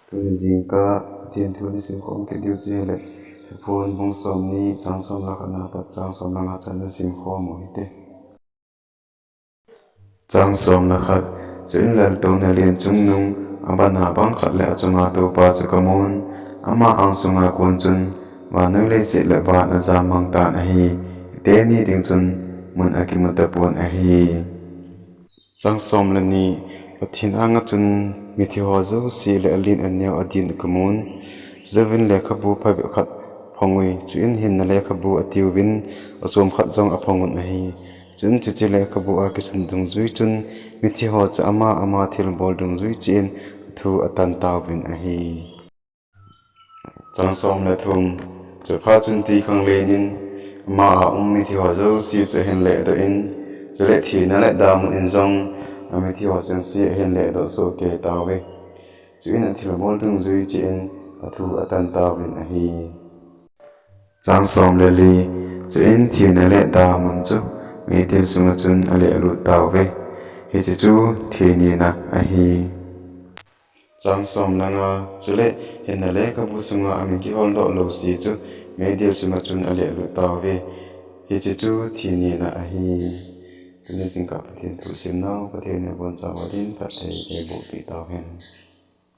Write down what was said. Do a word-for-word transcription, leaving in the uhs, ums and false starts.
Tuni jingkah Pathen thu nasim khom kit diu chu ahile, Thuphon bung somni chang som le khat na pat chang som le nga chan nasim khom u hite. Chang som le khat. Chuin laltouna len chungnung, abana bang khat le achunga toupa chu kamun, ama angsunga kon chun vannoi leiset le van ajam mang tan ahi. Hiteni ding chun mun akimu tapon ahi. Chang som le ni. Pathen anga chun mithi ho jouse le alen aneo adin kamun. Chujouvin lekhabu phabep khat phong uvin, chuin hinna lekhabu atiuvin, achom khat jong aphong un ahi. Chuin chuche lekhabu a kisun dungjui chun mithi ho chu ama ama thilbol dungjui cheh in athu atan tauvin ahi. Chang som le thum. Chuphat chun twikhanglen in ama a um mithi ho jouse chu ahin ledoh in, chule thina le damun in jong amithi ho jouse ahin ledoh soh kei tauve. Chuin athilbol dungjui cheh in athu atan tauvin ahi. Chang som le li. Chuin thina le damun chu meidil sunga chun alehlut tauve. Hiche chu thi nina ahi. Chang som le nga. Chule hinna lekhabu sunga amin kiholdoh lou se chu meidil sunga chun alehlut tauve. Hiche chu thi nina ahi. Tuni jingkah Pathen thu simnau Pathen in abonchauva din phatthei eiboh peh tauhen.